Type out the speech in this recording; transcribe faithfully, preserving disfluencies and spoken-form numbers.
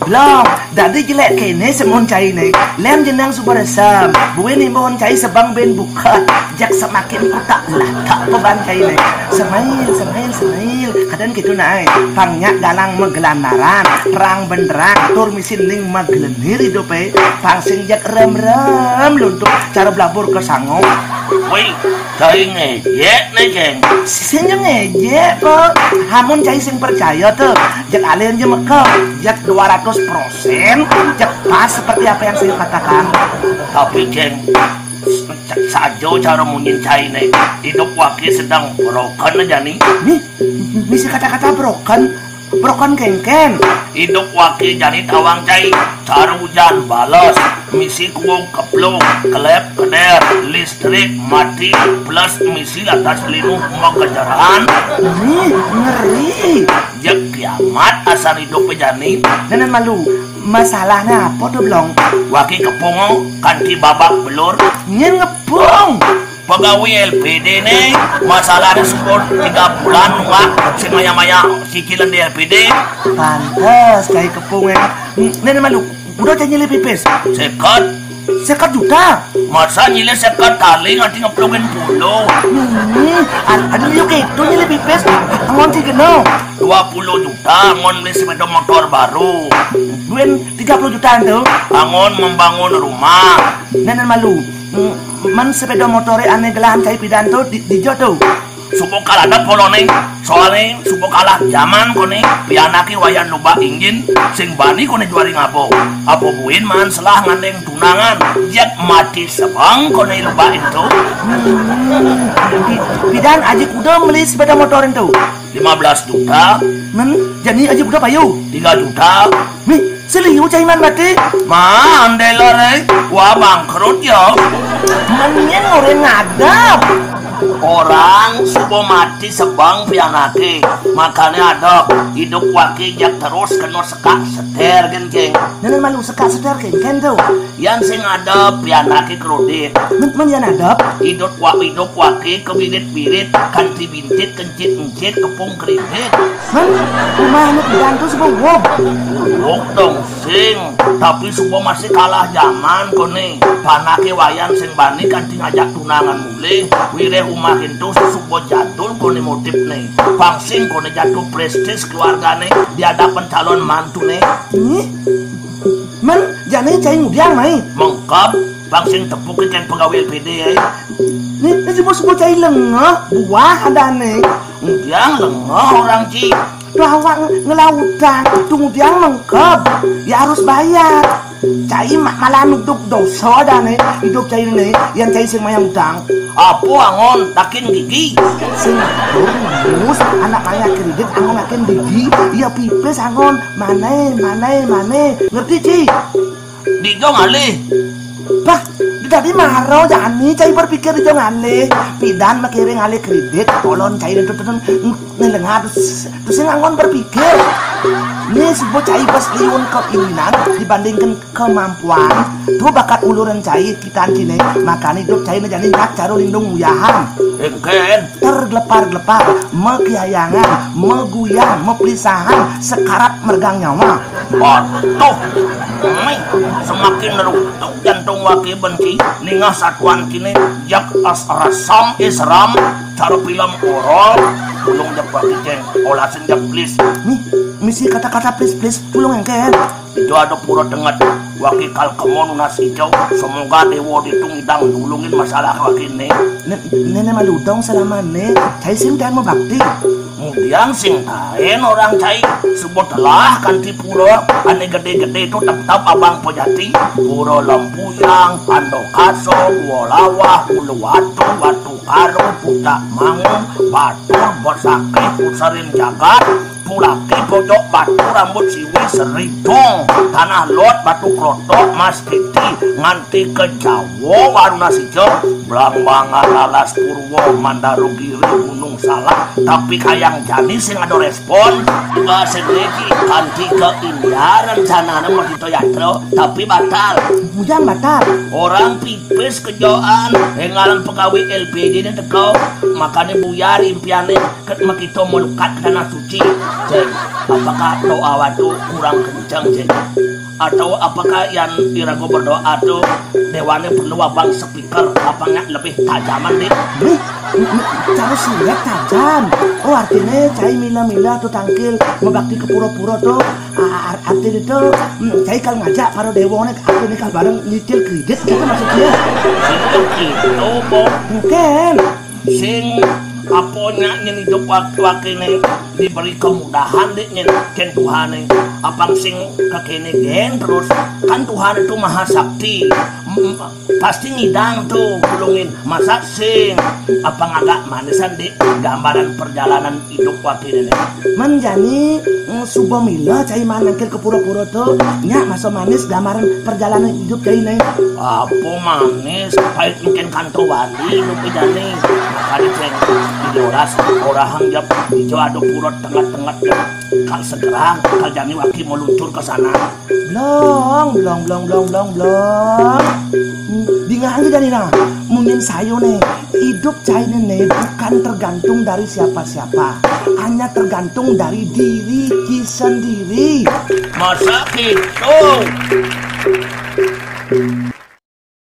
Long, dadi jelék kéné semun cainé. Lem jeneng suba resem. Buin imbon cai sebeng bin buket. Jak semakin kutak lah tak beban cainé. Semail, semail, semail. Kadén kéto naé. Pang nyak galang magelandaran, terang benderang, tur misi ning maglenir idupé. Pang sing jak rem-rem luntuk cara blabur ka sangok. Wih, cai ngéjék né, Céng. Sing ngéjék, Pok. Amun cai sing percaya to, jak alin ja meka, jak dua ratus persen, jak pas seperti apa yang saya katakan. Tapi, Céng, cak saja cara munyin cainé. Idup waké sedeng broken jani. Nih, misi kata-kata broken. Broken kénkén. Idup waké jani tawang cai. Cara ujan bales, misi kuung keplung, kelep keder, listrik mati, plus misi lantas linuh makejaran. Nih, ngeri. Jak kiamat asal idup jani. Nénén malu, masalahné apa to, Blong? Waké kepung kanti babak belur. Nyén ngepung? Pegawai L P D né, masalahné suba tiga bulan nunggak sing maya-maya cicilan di L P D. Pantes cai kepung, é. Nénén malu, udah cai nyilih pipis. Seket. Seket juta. Masa nyilih seket tali nganti ngeplungin puluh. Hmm, ad-, ada liu kéto nyilih pipis. Angon cai geno. Dua puluh juta angon beli sepeda motor baru. Duit tiga puluh juta to. Angon membangun rumah. Nénén malu. Hmm, men sepeda motoré ané gelahan cai pidan to di, dija to? Suba kaladep poloné, soalné suba kalah jaman koné, pianaké wayan lubak injin, sing bani koné juari ngaba. Apa buin maan selah ngandéng tunangan, jak mati sebeng koné lubak ento. Hmm, pi-, pidan Aji Kuda meli sepeda motor ento? Lima belas juta. Men, jani Aji Kuda payu? Tiga juta. Nih, seliu cai man mati. Man, dealer, é. Wah, bangkrut ya. Men nyén orang ngadep. Orang suba mati sebeng pianaké. Makané adep, idup waké jak terus kena sekak seter, Céng. Nénén malu, sekak seter kénkén to? Yan sing adep pianaké kredit. Men, men yan adep? Idup wa-, idup waké kebirit-birit, kanti bintit kencit-encit kepung kredit. Men, umah anu pidan to suba uug? Uug dong, Céng. Tapi suba masih kalah jaman koné. Panaké wayan sing bani kanti ngajak tunangan mulih. Wiréh umah ento suba jadul koné motifné. Pang sing koné jatuh prestis keluargané di hadapan calon mantuné. Nih, men, jani cai ngudiang mai. Mengkeb, pang sing tepuk kén pegawai L P D, é. Nih, nih suba-suba cai lengeh, buah adané. Ngudiang lengeh orang, Ci. Lawak ngelautang, tu ngudiang mengkeb. Ya harus bayar. Cai ma-, malah nuduk dosa adané, idup cai né, yan cai sing mayang utang. Apa angon, dakin gigi? Sing mus, anak mayang kredit angon dakin gigi, ya pipis angon, mané, mané, mané. Ngerti, Ci? Dija ngalih. Bah, dadi mara jani cai berpikir dija ngalih. Pidan makiring ngalih kredit, tolon cai dan tutun ngelengah terus, terus angon berpikir. Nih suba cai pas liun keinginan dibandingkan kemampuan. Tu bakat uluran cai kitan ciné, makané idup cai né jani nyak cara lindung uyahan. Engkén. Tergelepar-gelepar, mekiayangan, meguyang, mepelisahan, sekarat mergang nyawa. Waduh, mai, semakin nerutuk jantung waké benci, ningeh satuan kiné, jak as resam, isram, cara film horor, tulung jak waké, Céng, olasin jak please. Nih, misi kata-kata please, please, tulung engkén. Ijo ada pura tenget, waké kal kemo nunas ijo, semoga déwa ditu ngidang nulungin masalah wakéné. Né-, néné malu dong selamané, cai sing dan mau bakti. Ngudiang sing taén orang cai, suba telah kanti pura, ané gedé-gedé to tetep abang pejati, Pura Lempuyang, Pandakaso, Gua Lawah, Ulu Watu, Watu Karo, Pudak Mangu, Batur, Besakih, Puserin Jagat, Pulaki, Pojok Batu, Rambut Siwi, Seridong, Tanah Lot, Batu Klotok, Mas Titi, nganti ka Jawa, Waruna Sija, Blambangan, Alas Purwa, Mandaro Giri, Gunung Salak, tapi kayang jani sing ada respon. Enggak sedikit, kanti ka India, rencanané mau kita yatra, tapi batal. Bujang batal. Orang pipis kejaan, engalan pegawai L P D né teka, makané buyar impiané, ket makita melukat ke tanah suci. Céng. Apakah doa watu kurang kenceng, Cing? Atau apakah yang irago berdoa tuh dewane perlu abang speaker, apanya lebih tajaman, Dik? Duh, cara silet tajam. Oh, artinya cai mila-mila tuh tangkil, mabakti ke pura-pura tuh. A- ar- Artinya tuh, hmm, cai kal ngajak para dewane, artinya kal bareng nyicil kredit, gitu maksudnya. Itu, Bo. Mungkin. Sing aponya nyen idup waktu akene diberi kemudahan, Dik, nyen ken Tuhane. Apang sing kekene gen terus, kan Tuhan itu maha sakti. Mm, pasti ngidang tuh, tulungin. Masa sing apa ngagak manisan, Dik, gambaran perjalanan idup waktu ini, Dik? Manjani, mm, suba mila cai manangkil ke pura-pura tuh, nya masa manis gambaran perjalanan hidup cai nih. Apa manis, pahit mungkin kanto wali idup jani. Makanya, Cing, idolas, orahang jap ijo ado pura tenget-tenget jap. Kal segera, kal jani waki mau luncur ke sana. Blong, blong, blong, blong, blong, blong. Dingeh aja jani nah. Munyin sayo nih, hidup cai nih bukan tergantung dari siapa-siapa. Hanya tergantung dari diri ki sendiri. Masa gitu?